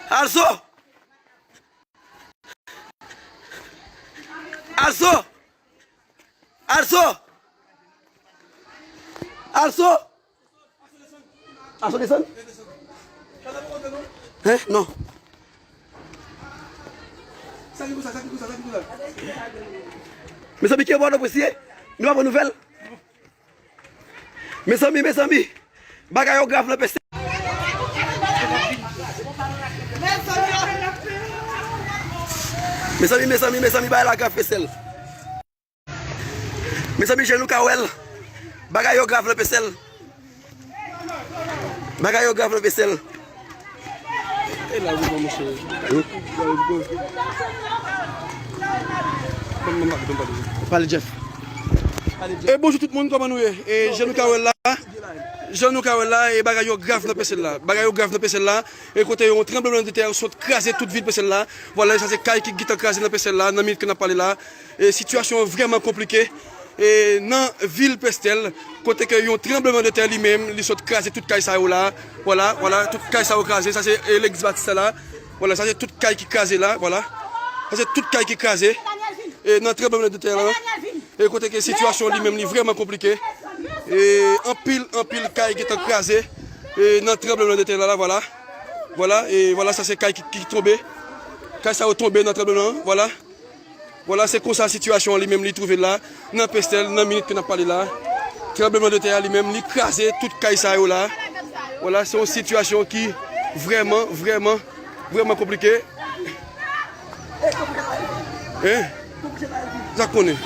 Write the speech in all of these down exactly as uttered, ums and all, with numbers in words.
Also! Also! Also! Also! Also desann? Hein? Non. Mezanmi, ki bò nou presiye? Nou pa pran nouvèl. Mezanmi, mezanmi, bagay yo grav nan peste. Mezanmi, mezanmi, mezanmi, bagay la grav, Pestèl. Mezanmi, jan nou ka wè l, bagay yo grav nan Pestèl. Bagay yo grav nan Pestèl. E la, ou bon, monchè. Pale, Jeff. E bonjou tout moun, kòman nou ye? E jan nou ka wè l la, jan nou ka wè l la, e bagay yo grav nan Pestèl la. Bagay yo grav nan Pestèl la. E kote yon tranblemanntè sot kraze tout vil Pestèl la. Vwala, sa se kay ki gentan kraze nan Pestèl la, nan minit ke n ap pale la. E sitiyasyon an vrèman konplike. E nan vil Pestèl, kote ke yon tranblemanntè li menm, li sot kraze tout kay sa yo la. Vwala, vwala, tout kay sa yo kraze. Sa se, e, legliz Batista la. Vwala, sa se tout kay ki kraze la, vwala. Sa se tout kay ki kraze. E nan tranblemanntè la. E kote ke sitiyasyon li menm, li vrèman konplike. E anpil, anpil kay gentan kraze. E nan tranblemanntè la, la, vwala. Vwala, e vwala, sa se kay ki, ki tonbe. Kay sa yo tonbe nan tranbleman, vwala. Vwala, se konsa sitiyasyon an li menm li twouve l la, nan Pestèl, nan minit ke n ap pale la. Tranblemanntè a li menm, li kraze tout kay sa yo la. Vwala, se yon sitiyasyon ki vrèman, vrèman, vrèman konplike. Hein? Sa konnen.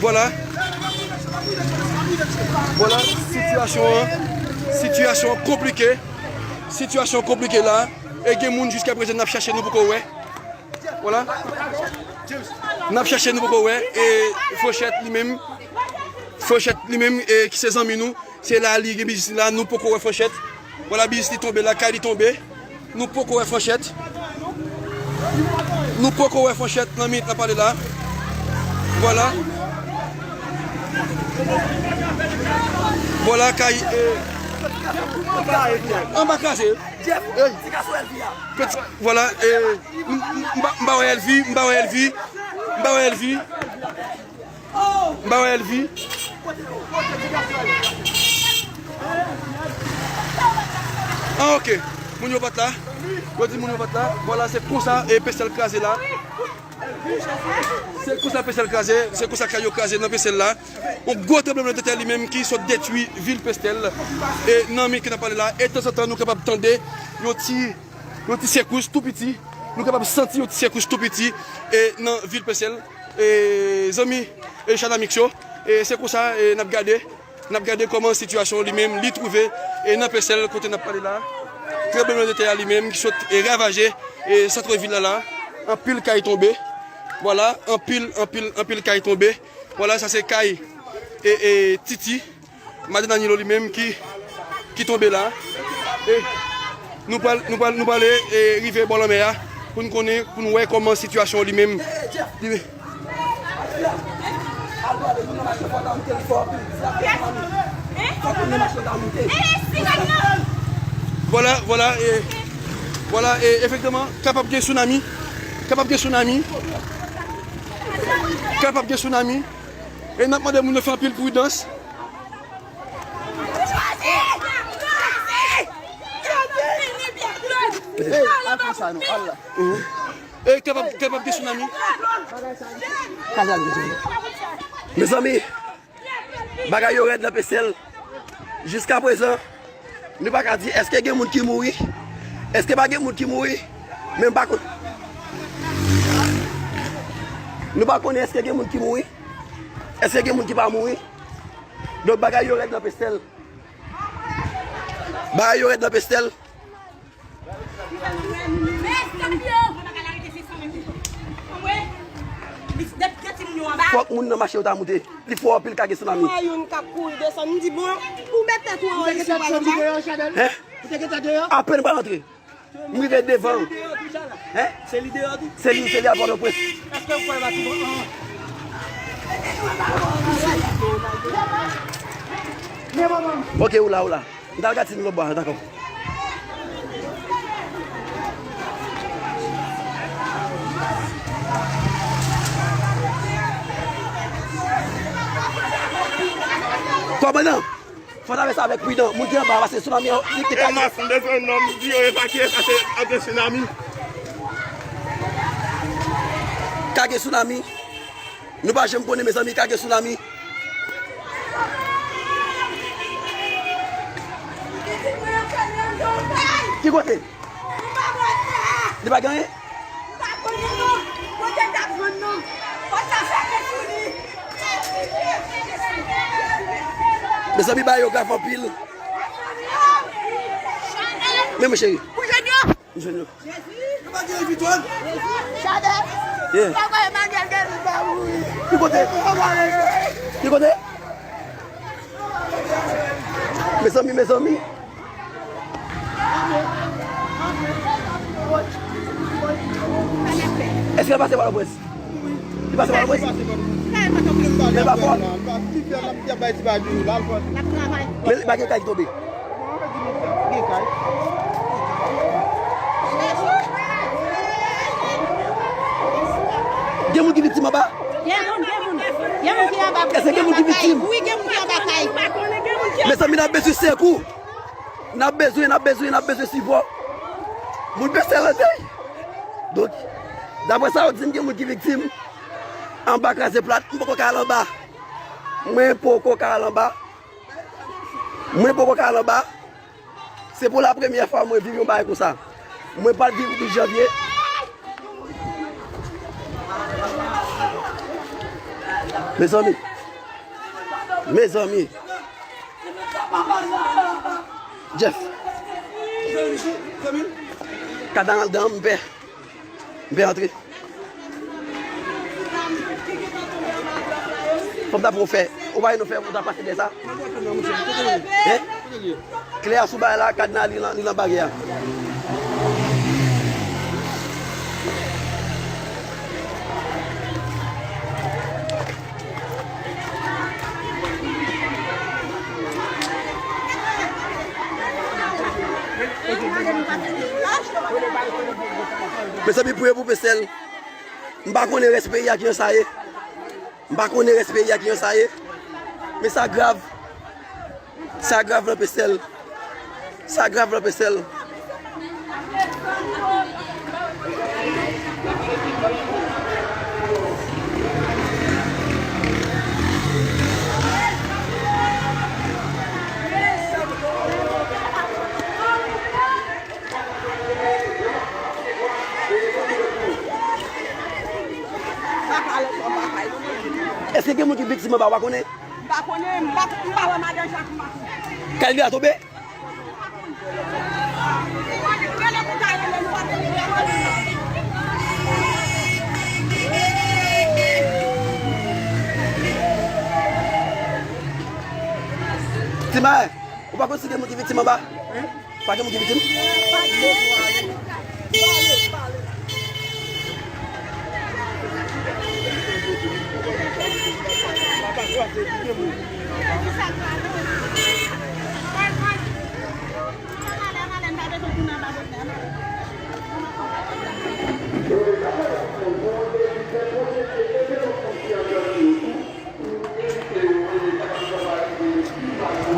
Vwala. Vwala, sitiyasyon an, sitiyasyon konplike. Sitiyasyon konplike la. E gen moun jiska prezan n ap chache nou poko wè. Vwala. N ap chache nou poko wè. E Franchèt li menm. Franchèt li menm, e ki se zanmi nou. Se la li gen biznis li la. Nou poko wè Franchèt. Vwala, biznis li tonbe la. Kay li tonbe. Nou poko wè Franchèt. Nou poko wè Franchèt nan minit n ap pale la. Vwala. Vwala, kay, e, anba kraze. Hey. Peti, vwala, e, m, m, m pa, m pa wè Elvi, m pa wè Elvi, m pa wè Elvi, m pa wè Elvi. Ah, ok. Moun yo pa t la. Yo di moun yo pa t la. Vwala, se konsa, e, Pestèl kraze la. Se konsa Pestèl kraze, se konsa kay yo kraze nan Pestèl la. Yon gwo tranblemanntè li menm ki sot detwi vil Pestèl. E nan minit ke n ap pale la, e tanzantan nou kapab tande yon ti, yon ti sekous tou piti. Nou kapab santi yon ti sekous tou piti, e nan vil Pestèl. E zanmi, e Chanamix yo, e se konsa, e n ap gade. N ap gade kòman sitiyasyon li menm li twouve, e nan Pestèl kote n ap pale la. Tranblemanntè a li menm ki sot, e, ravaje, e, sant vil la la. Anpil kay tonbe. Vwala, anpil, anpil, anpil kay tonbe. Vwala, sa se kay, e, e, Titi, madan Danilo li menm ki, ki tonbe la. E nou pral, nou pral, nou pral, e, rive bò lanmè a pou n konnen, pou n wè kòman sitiyasyon li menm. Li, Vwala, vwala, e, vwala, e, efektivman, kapab gen tsunami. Kapab gen tsunami. Kapab gen tsunami. E n ap mande moun yo fè anpil pridans. Hey, al pran sa nou, al la. E kapab, kapab gen tsunami. Mezanmi, bagay yo rèd nan Pestèl. Jiska prezan, nou pa ka di èske gen moun ki mouri, èske pa gen moun ki mouri, men m pa konn. Nou pa konnen èske gen moun ki mouri, èske gen moun ki pa mouri. Donk, bagay yo rèd nan Pestèl. Bagay yo rèd nan Pestèl. Fòk moun nan mache yo ta moute. Li fò anpil ka gen tsunami. Mwen youn k ap kouri desann, m di, bon, ou met tèt ou anwo isi, ou pral anba. Hein? Apèn m pral antre. M rive devan. Hein? Se li deyò tou. Se li, se li a Pòtoprens. Èske ou kwè batiman an? Ok, ou la, ou la. M t al gad si nou lòt bò a, dakò. Kòmandan, fò n ap fè sa avèk pridan. Moun ki anba a, paske tsunami an, li te... E mas m bezwen nonm di yo evakye paske ap gen tsunami. Ka gen tsunami. Nou pa janm konnen, mezanmi, ka gen tsunami. Ki kote? Li pa gen anyen? Mezanmi, bagay yo grav anpil. Men, mon cheri. M jwenn yo. Jezi! Yo pa gen evitòn. Chadè! Yeah. Papa Emmanuel Guerrier pa mouri. Ki kote? Yo pa mouri. Ki kote? Mezanmi, mezanmi. Èske l pase pa la près? Li pase pa la près? Li pa fò. Men li pa gen kay ki tonbe. Gen moun ki viktim anba? Gen moun, gen moun. Gen moun ki anba. Èske gen moun ki viktim? Wi, gen moun ki anba kay. Mezanmi, n ap bezwen sekou. N ap bezwen, n ap bezwen, n ap bezwen sipò. Moun Pestèl an dèy. Donk, daprè sa yo di m, gen moun ki viktim. Anba kraze plat, m poko ka al anba. Mwen poko ka al anba. Mwen poko ka al anba. Se pou la premyè fwa mwen viv yon bagay konsa. Mwen pa t viv tou janvye. Mezanmi. Mezanmi. Jeff. Kad la nan dan, m pè. M pè antre. Fò m ta fè w fè. Ou pa wè nou fè, ou ta pase dèyè sa? Hein? Klè a sou bagay la, kadna li nan, li nan bagay a. Mezanmi, priye pou Pestèl. M pa konnen rès peyi a kijan sa ye. M pa konnen rès peyi a kijan sa ye. Men sa grav. Sa grav nan Pestèl. Sa grav nan Pestèl. Èske gen moun ki viktim anba, w pa konnen? M pa konnen, m pa, m pa wè madan Jakma. Kay li a tonbe? Ti Mayen, ou pa konn si gen moun ki viktim anba? Pa gen moun ki viktim?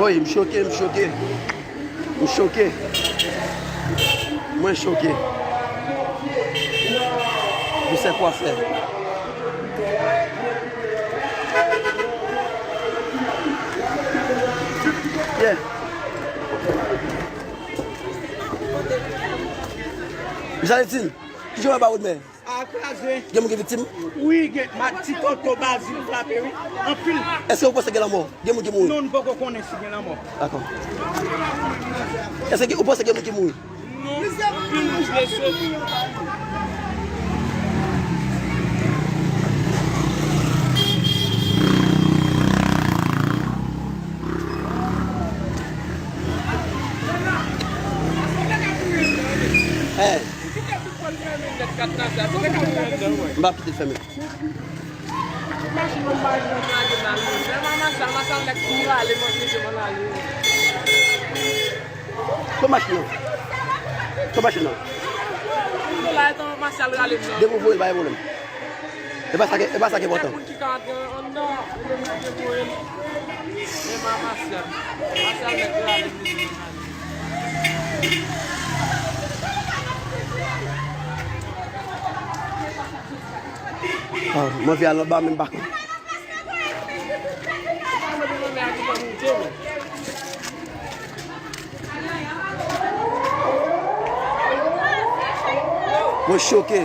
Woy, m choke, m choke. M choke. Mwen choke. Je sais quoi faire. Yeah. Janetine, kijan w wè ba wòdmè? A kraze. Gen moun ki viktim? Wi, gen, ma, ti tonton Bazil frape, wi. Anpil. Èske ou panse gen lanmò? Gen moun ki mouri? Non, nou poko konnen si gen lanmò. Dakò. Èske ou panse gen moun ki mouri? Non, anpil moun blese. Hey. M p ap kite l fèmen. Machin nan, machin nan lage nan lari. Lè m a Masal, Masal nèg tou rale m antre, se m al ale. Pran machin nan. Pran machin nan. M la, etan Masal rale m nan. Depi w voye l, pa gen pwoblèm. E pa sa ki, e pa sa ki enpòtan. Kèk moun ki ka antre anndan, ou menm ou devoye l. Menm a Masyal. Masyal mèt rale m. Ah, mwen vin al anba, men m pa konn. Mwen choke.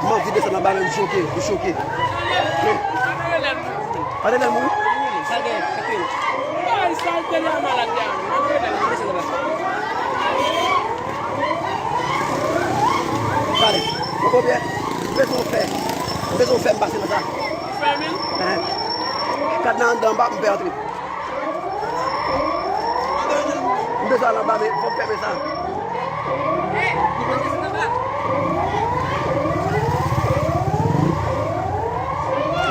Mwen anvi desann anba, men m choke. M choke. Men, pa te lè l mouri? Pale. Mwen konbyen? M bezwen w fè. M bezwen w fè m pase nan sa. Fè mil? Ehe. Kad nan anndan, m pa, m pè antre. M bezwen al anba, men fò m fèmen sa.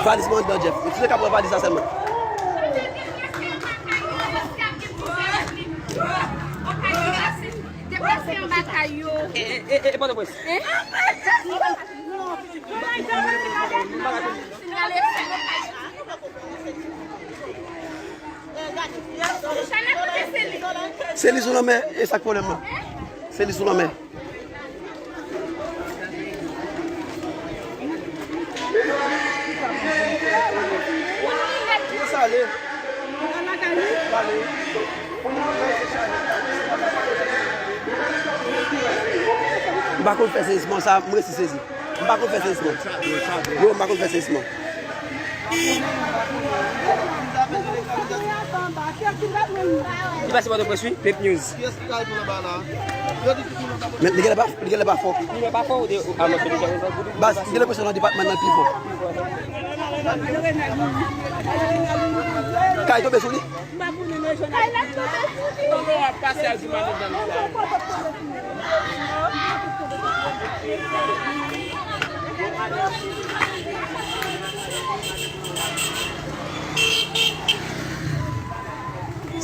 Valiz mwen anndan, Jeff. Si se ka pran valiz la sèlman. Deplase anba kay yo. E, e, e, e Pòtoprens. Hein? Se li sou lanmè, e sa k pwoblèm nan. Se li sou lanmè. M pa konn fè sezisman sa, m resi sezi. M pa konn fè sezisman. Yo, m pa konn fè sezisman. Li pase Pòtoprens, wi, fake news. Men li genlè pa, li genlè pa fò. Li genlè pa fò, ou de, a, mwen, se deja rezon. Baz, m gen lenpresyon nan depatman nan l pi fò. Kay tonbe sou li.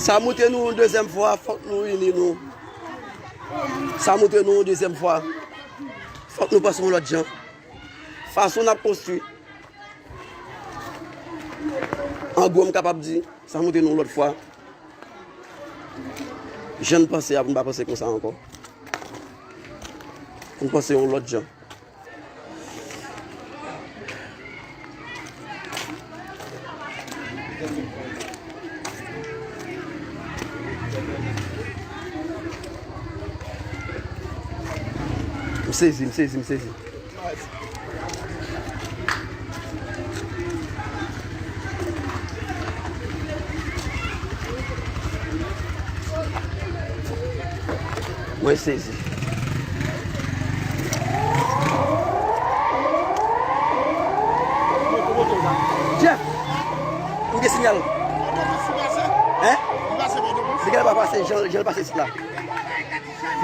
Sa moute nou yon dezyèm fwa, fòk nou ini nou. Sa moute nou yon dezyèm fwa, fòk nou panse yon lòt jan. Fason n ap konstwi. An gwo, m kapab di, sa moute nou yon lòt fwa. Jan n panse a, pou n pa panse konsa ankò. Pou n panse yon lòt jan. M sezi, m sezi, m sezi. Mwen sezi. Jeff! M gen siyal. Hein? Li genlè pa pase, jan, jan l pase isit la.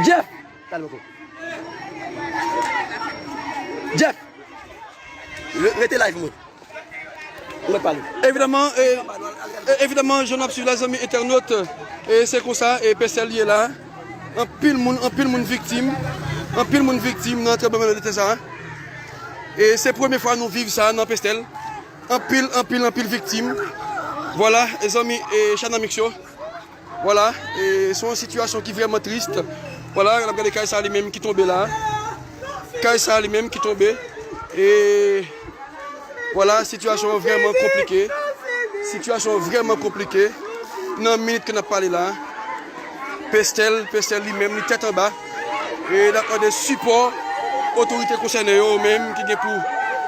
Jeff! Talè poko. Jeff! Re-, rete live mwen. Mwen pale. Evidaman, e, e, evidaman, jan n ap swiv la, zanmi entènot, e, se konsa, e, Pestèl ye la. Anpil moun, anpil moun viktim. Anpil moun viktim nan tranblemanntè sa. E se premye fwa nou viv sa nan Pestèl. Anpil, anpil, anpil viktim. Vwala, e zanmi, e, Channel Mix yo. Vwala, e se yon sitiyasyon ki vrèman tris. Vwala, n ap gade kay sa li menm ki tonbe la. Kay sa li menm ki tonbe. E vwala, sitiyasyon an vrèman konplike. Sitiyasyon an vrèman konplike. Nan minit ke n ap pale la. Pestèl, Pestèl li menm, li tèt anba. E n ap mande sipò otorite konsène yo, yo menm ki gen pou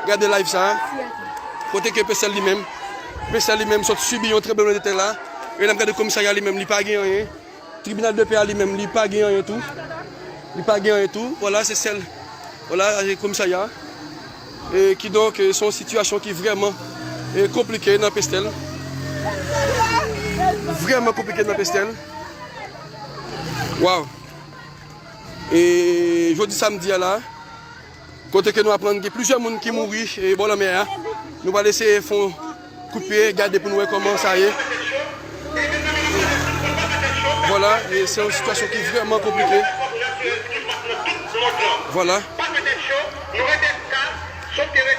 gade live sa. Kote ke Pestèl li menm, Pestèl li menm sot sibi yon tranblemanntè la. E n ap gade komisarya li menm, li pa gen anyen. Tribinal de pè a li menm, li pa gen anyen tou. Li pa gen anyen tou. Vwala, se sèl. Vwala, e komisarya. E kidonk, e se yon sitiyasyon ki vrèman, e konplike nan Pestèl. Vrèman konplike nan Pestèl. Waw. E jodi samdi a la, kote ke nou aprann gen plizyè moun ki mouri, e, bò lanmè a. Nou pral eseye fè yon kout pye, gade pou nou wè kòman sa ye. Vwala, e se yon sitiyasyon ki vrèman konplike. Vwala.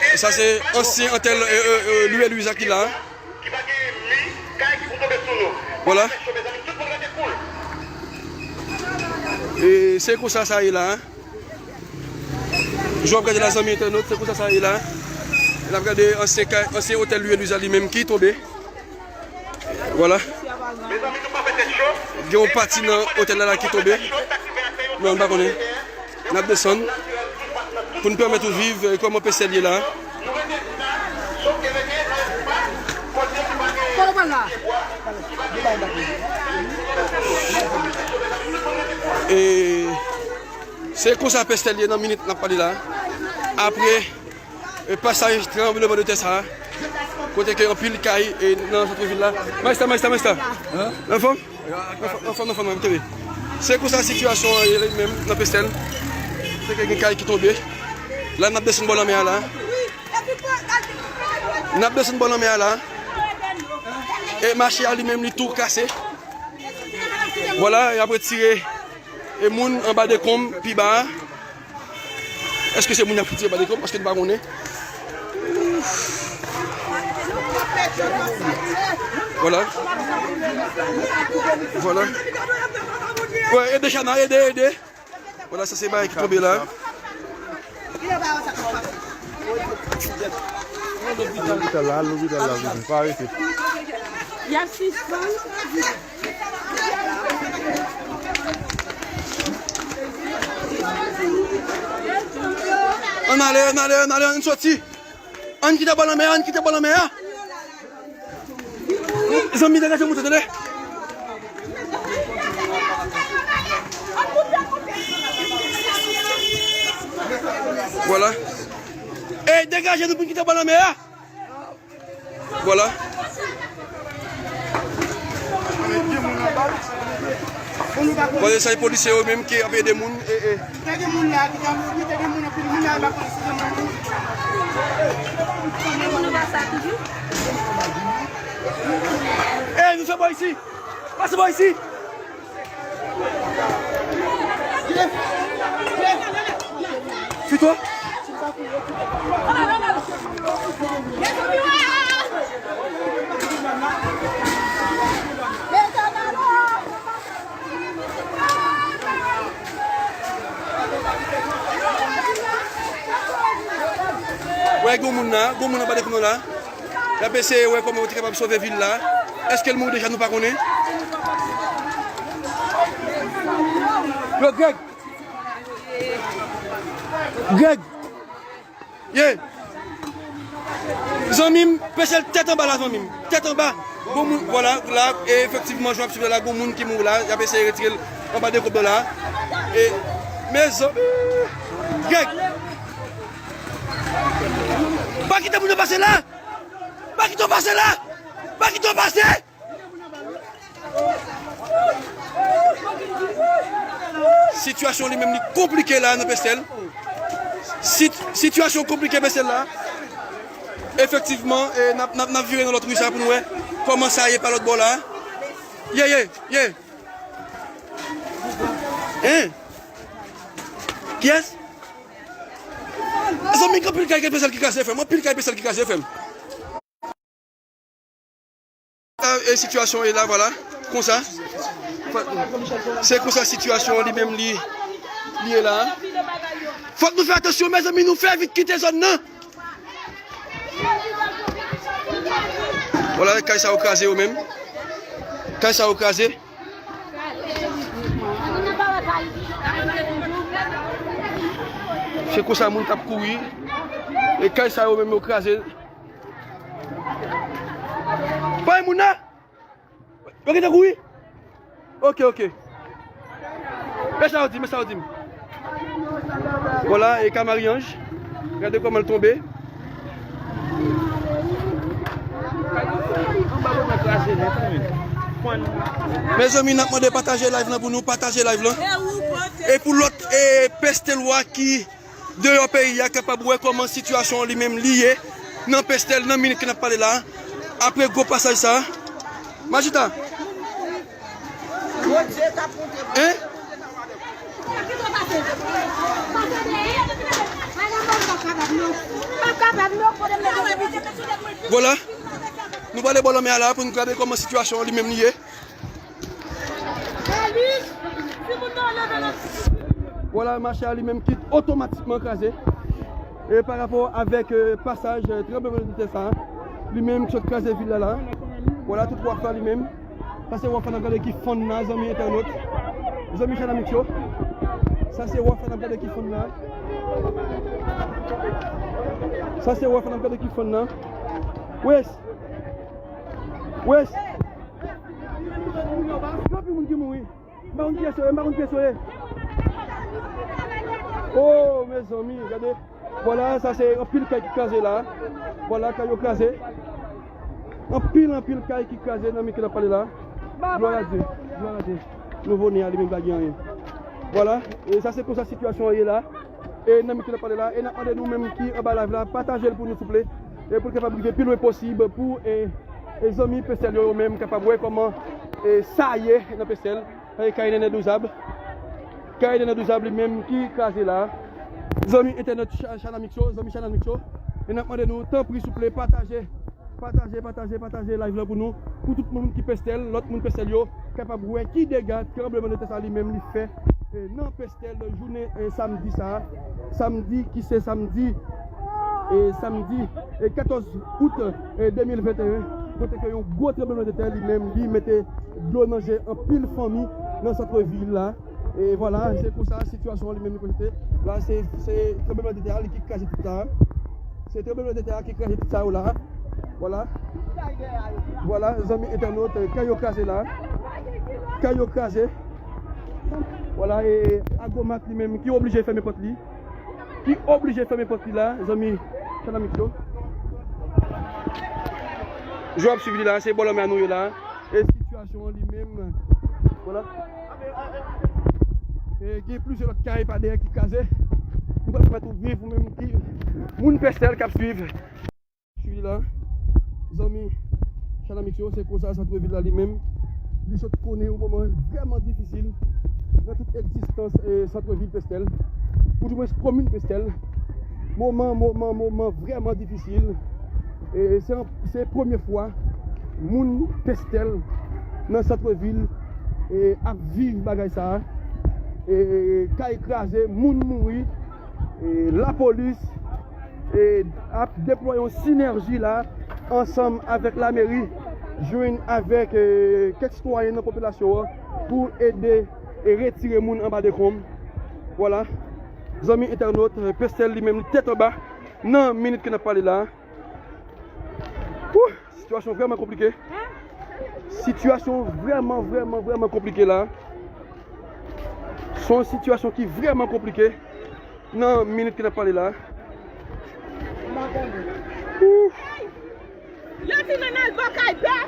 E sa se ansyen antèn, e, e, e, Louis Louisa ki la. Vwala. E se konsa sa ye la. Jan w ap gade la, zanmi entènot, se konsa sa ye la. N ap gade ansyen kay, ansyen otèl Louis Louisa li menm ki tonbe. Vwala. Gen yon pati nan otèl la, la ki tonbe. Non, nou pa konnen. N ap desann pou n pèmèt ou viv, eh, kòman Pestèl ye la. E se konsa Pestèl ye nan minit n ap pale la. Apre e pasaj tranblemanntè sa a, kote ke anpil kay e nan sant vil la. Majesta, majesta, majesta. Anfòm? Anfòm, anfòm, anfòm, kenbe. Se konsa sitiyasyon an ye li menm nan Pestèl. Kote ke gen kay ki tonbe. La, n ap desann bò lanmè a la. N ap desann bò lanmè a la. E mache a li menm, li tou kase. Vwala, y ap retire e moun anba dekonm pi ba a. Èske se moun y ap retire anba dekonm? Paske nou pa konnen. Vwala. Vwala. Wè, ede Chana, ede, ede. Vwala, sa se bagay ki tonbe la. Lopital la, lopital la, pa rete. Y ap sispann. Ann ale, ann ale, ann ale, ann soti. Ann kite bò lanmè a, ann kite bò lanmè a. Zanmi, degaje moto, tande. Vwala. Ey, degaje nou pou n kite bò lanmè a. Vwala. Bon, se polisye yo menm ki ap ede moun. E, e. Te gen moun la ki te mouri, te gen moun anpil moun la pa konn si se moun. Ey, nou fè bò isi. Pase bò isi. Fito. Wè, gen moun la, gen moun anba dekonm nan la. Y ap eseye wè kòman yo te kapab sove vil la. Èske l mouri deja, nou pa konnen. Yo, Greg! Greg! Ye! Zanmi m, Pestèl tèt anba la, zanmi m. Tèt anba. Gon moun, vwala, la, e efektivman, jan w ap swiv la, gon moun ki mouri la, y ap eseye retire l anba dekonm la. E, mezanmi! Greg! Pa kite moun yo pase la! Pa kite yo pase la! Pa kite yo pase! Sitiyasyon li menm li konplike la nan Pestèl. Sit-, sitiyasyon konplike Pestèl la. Efektivman, e, n ap, n ap, n ap vire nan lòt ri sa pou nou wè kòman sa ye pa lòt bò la. Ye, ye, ye. Hein? Kiyès? Zanmi, gen anpil kay Pestèl ki kraze, frè m. Anpil kay Pestèl ki kraze, frè m. E sitiyasyon e la, vwala. Konsa. Se konsa sitiyasyon li menm li, li ye la. Fòk nou fè atansyon, mezanmi, nou fè vit kite zòn nan. Vwala, kay sa yo kraze yo menm. Kay sa yo kraze. Se konsa moun t ap kouri. E kay sa yo menm yo kraze. Pa gen moun la? Yo gentan kouri? Ok, ok. Men sa yo di m, men sa yo di m. Vwala, e ka Marie-Ange. Gade kòman l tonbe. Mezanmi, n ap mande pataje live lan pou nou, pataje live lan. E pou lòt, e, Pestèlwa ki deyò peyi a kapab wè kòman sitiyasyon li menm li ye nan Pestèl, nan minit ke n ap pale la, apre gwo pasaj sa. Majita. Hein? Vwala. Nou Ale bò lanmè a la pou n gade kòman sitiyasyon an li menm li ye. Vwala, mache a li menm ki otomatikman kraze. E pa rapò avèk, e, pasaj, e, tranblemanntè sa, li menm ki sot kraze vil la la. Vwala tout waf la li menm. Sa se waf la n ap gade ki fann la, zanmi entènot. Zanmi Chanamix yo. Sa se waf la n ap gade ki fann la. Sa se waf la n ap gade ki fann la. Wes! Wes! Gen anpil moun ki mouri. M pa konn kiyès yo ye, m pa konn kiyès yo ye. Oh, mezanmi, gade. Vwala, sa se anpil kay ki kraze la. Vwala, kay yo kraze. Anpil, anpil kay ki kraze nan minit ke n ap pale la. Glwa a Dye, glwa a Dye. Nouvo ne a li menm pa gen anyen. Vwala, e sa se konsa sitiyasyon an ye la. E nan minit ke n ap pale la, e n ap mande nou menm ki anba live la, pataje l pou nou souple. E pou l kapab rive pi lwen posib pou, e, e zanmi Pestèl yo, yo menm kapab wè kòman, e, sa ye nan Pestèl. Kay Nènè Douzab. Kay Nènè Douzab li menm ki kraze la. Zanmi entènot Cha-, Chanamix yo, zanmi Chanamix yo. E n ap mande nou, tanpri, souple, pataje. Pataje, pataje, pataje live la pou nou. Pou tout moun ki Pestèl, lòt moun Pestèl yo, kapab wè ki dega tranblemanntè sa li menm li fè, e, nan Pestèl, jounen, e, samdi sa. Samdi ki se samdi, e, samdi, e, katòz out, e, de mil venteyen, kote ke yon gwo tranblemanntè li menm li mete dlo nan je anpil fanmi nan sant vil la. E vwala, se konsa sitiyasyon an li menm li prezante. La, se, se tranblemanntè a li ki kraze tout sa. Se tranblemanntè a ki kraze tout sa yo la. Vwala. Vwala, zanmi entènot, kay yo kraze la. Kay yo kraze. Vwala, e Agromat li menm ki oblije fèmen pòt li. Ki oblije fèmen pòt li la, zanmi Chanamix yo. Jan w ap swiv li la, se bò lanmè a nou ye la. E sitiyasyon an li menm, vwala. E gen plizyè lòt kay pa dèyè ki kraze. Nou pral pèmèt ou viv, ou menm ki moun Pestèl k ap swiv. Swiv li la. Zanmi Chanamix yo, se konsa sant vil la li menm. Li sot konnen yon moman vrèman difisil nan tout egzistans, e, sant vil Pestèl. Ou di mwens komin Pestèl. Moman, moman, moman vrèman difisil. E se, se premye fwa moun Pestèl nan sant vil, e, ap viv bagay sa a. E, kay kraze, moun mouri, e, lapolis, e, ap deplwaye yon sinèji la ansanm avèk lameri, jwenn avèk, e, kèk sitwayen nan popilasyon an pou ede e retire moun anba dekonm. Vwala. Zanmi entènot, Pestèl li menm li tèt anba nan minit ke n ap pale la. Wouh! Sitiyasyon vrèman konplike. Sitiyasyon vrèman, vrèman, vrèman konplike la. Se yon sitiyasyon ki vrèman konplike nan minit ke n ap pale la. Wouh! Yo di nou n al bò kay pè.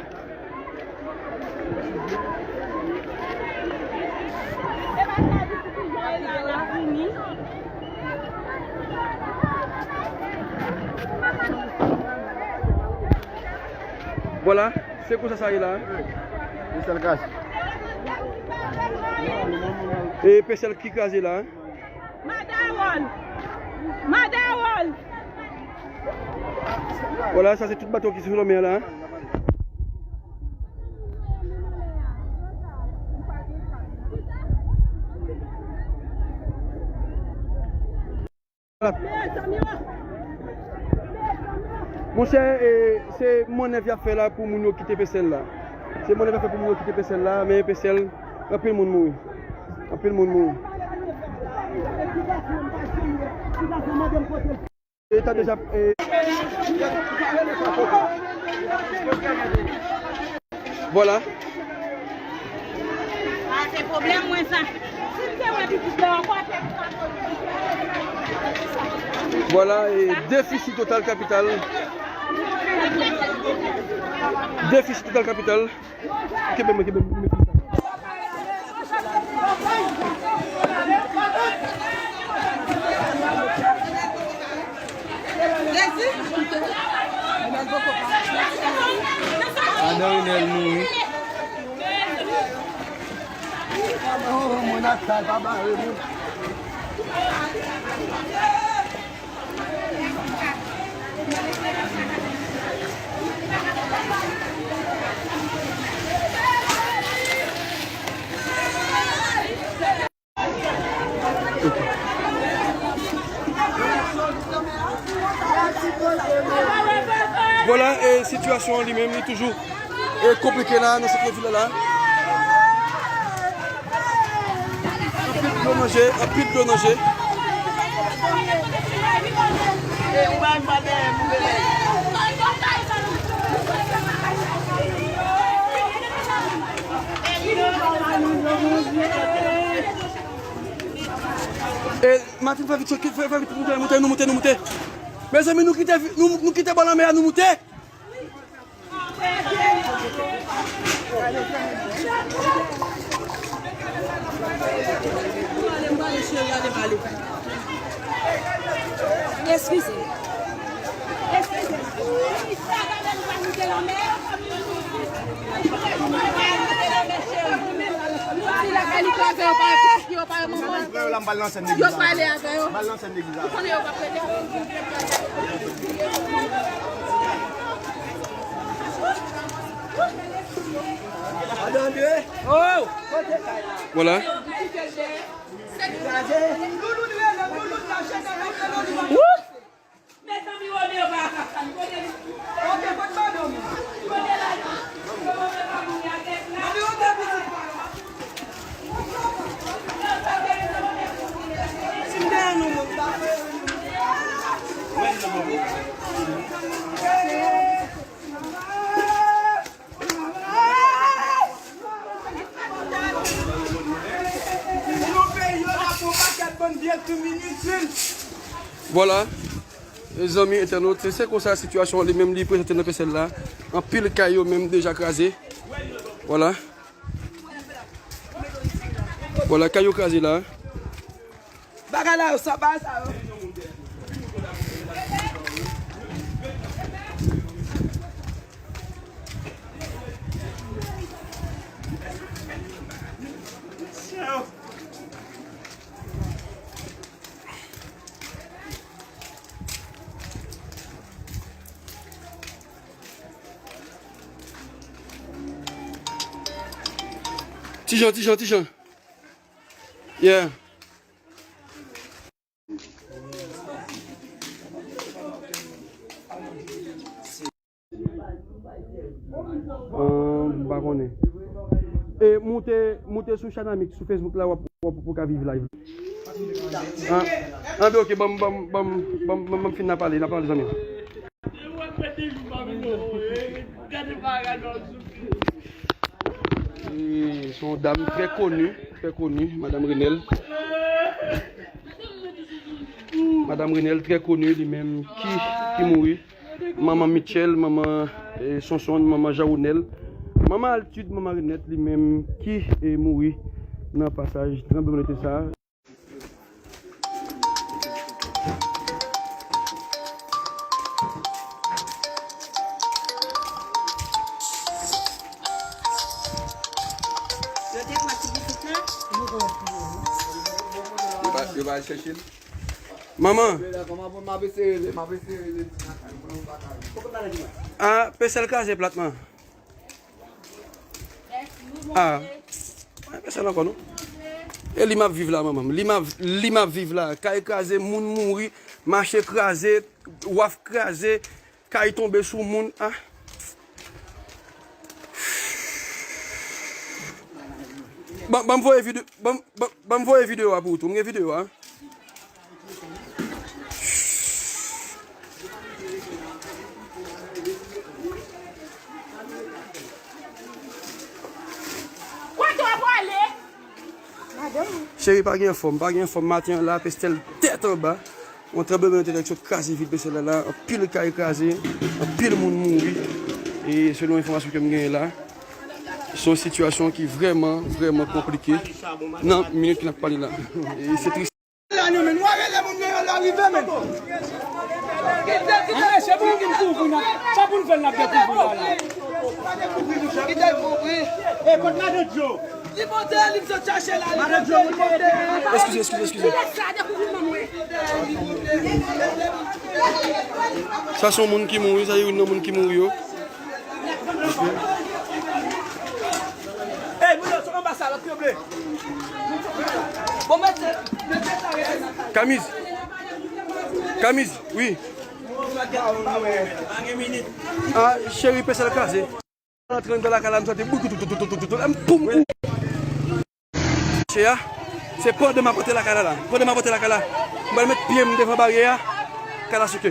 Vwala, se konsa sa ye la. Pestèl kraze. E Pestèl ki kraze la. Madawòn! Madawòn! Vwala, sa se tout bato ki sou lanmè a la. Monchè, e, se mannèv y ap fè la pou moun yo kite Pestèl la. Se mannèv y ap fè pou moun yo kite Pestèl la, men Pestèl, anpil moun mouri. Anpil moun mouri. E ta deja, e, vwala. A, se pwoblèm mwen sa. Si m te wè pitit la ankò, se... Vwala, e, defisi Total Capital. Defisi Total Capital. Kenbe mwen, kenbe mwen, kenbe mwen. Adan Renèl mouri. Vwala, e sitiyasyon an li menm, li toujou, e, konplike la, nan sant vil la. Anpil dlo nan je, anpil dlo nan je. E, Martin, fè vit, fè, fè vit, moute, moute, nou moute, nou moute. Mezanmi, nou kite, nou, nou kite bò lanmè a, nou moute. Eskize. Eskize. Yo pale avè yo. Ou konnen yo p ap rete avè yo. Vwala. Wouy! Mezanmi, Romeo pa ka sa, li kote li. Ok, pot padon. Li kote la. Romeo pa mouri avèk la. Romeo te pitit pa yo. Sin dèyè nou, moun pa. Vwala. Mezanmi entènot, se, se konsa sitiyasyon an li menm li prezante nan Pèsèl la. Anpil kay yo menm deja kraze. Vwala. Vwala, kay yo kraze la. Bagay la yo sa, bagay sa yo. Ti Jan, Ti Jan, Ti Jan. Yeah. Ahn, m pa konnen. E moute, moute sou Chanamix, sou Facebook la, w ap, w ap, w ap ka viv live. An, anben, ok, ban m, ban m, ban m, ban m, ban m, ban m fin nan pale, nan pale, zanmi. E, se yon dam trè koni, trè koni, Madanm Renel. Madanm Renel, trè koni, li menm ki, ki mouri. Manman Mitchell, manman, eh, Sonson, manman Jean Ronel, manman Altid, manman Renette, li menm ki, eh, mouri nan pasaj tranblemanntè sa a. Yo te pran ti pitit la? Yo pa, yo pa al chèche l? Manman. Ah, Pèsèl kraze plat man. Ah. Pèsèl ankò non. E li m ap viv la, manman m. Li m ap, li m ap viv la. Kay kraze, moun mouri, mache kraze, waf kraze, kay tonbe sou moun. Ah. Ban, ban m voye vide-, ban, ban, ban m voye videyo a pou ou tou. M gen videyo a. Kote w ap ale? Cheri, pa gen fòm, pa gen fòm. Maten an la, Pèsèl tèt anba. Yon tranblemanntè ki sot kraze vil Pèsèl la, la. Anpil kay kraze, anpil moun mouri. E selon enfòmasyon ke m genyen la, se yon sitiyasyon ki vrèman, vrèman konplike nan minit ke n ap pale la. E se tris. La nou menm, nou a rele moun nan yo lè rive menm. Kite, kite. Mesye, pou nou vin kouvri nan, sa pou n fè n ap dekouvri la, la. Kite l kouvri. E kot madan Djo? Li monte, li sot chache la, li monte, li monte. Eskize, eskize, eskize. Sa se yon moun ki mouri, sa se youn nan moun ki mouri yo. Ok. Kamiz. Kamiz, wi. Ah, cheri, pèsèl kraze. Antre anndan lakay la, m santi boukoutoutoutoutoutou. M poum kou. Chè a, se pandan m ap antre lakay la la. Pandan m ap antre lakay la, m pral met pye m devan baryè a. Kay la souke.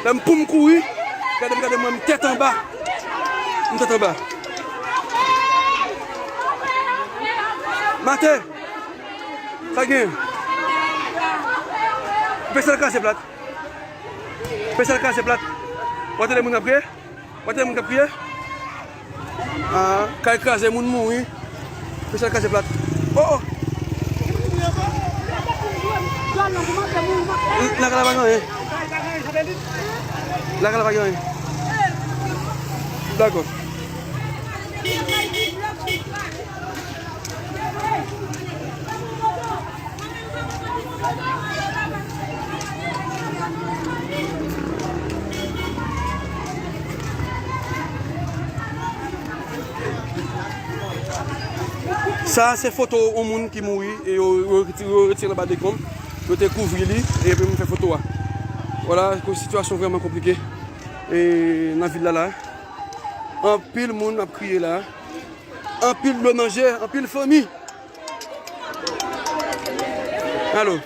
Lè m poum kouri, gade m, gade mwen, m tèt anba. M tèt anba. Maten! Sa gen? Pèsèl kraze plat. Pèsèl kraze plat. W ap tande moun ap kriye? W ap tande moun k ap kriye? Ah, kay kraze, moun mouri. Pèsèl kraze plat. Oh, oh! Lakay la pa gen anyen. Lakay la pa gen anyen. Dakò. Sa a se foto yon moun ki mouri, e yo, yo retire, yo retire l anba dekonb, yo te kouvri li, e epi moun fè foto a. Vwala, sitiyasyon vrèman konplike e nan vil la la. Anpil moun ap kriye la. Anpil dlo nan je, anpil fanmi. Alo,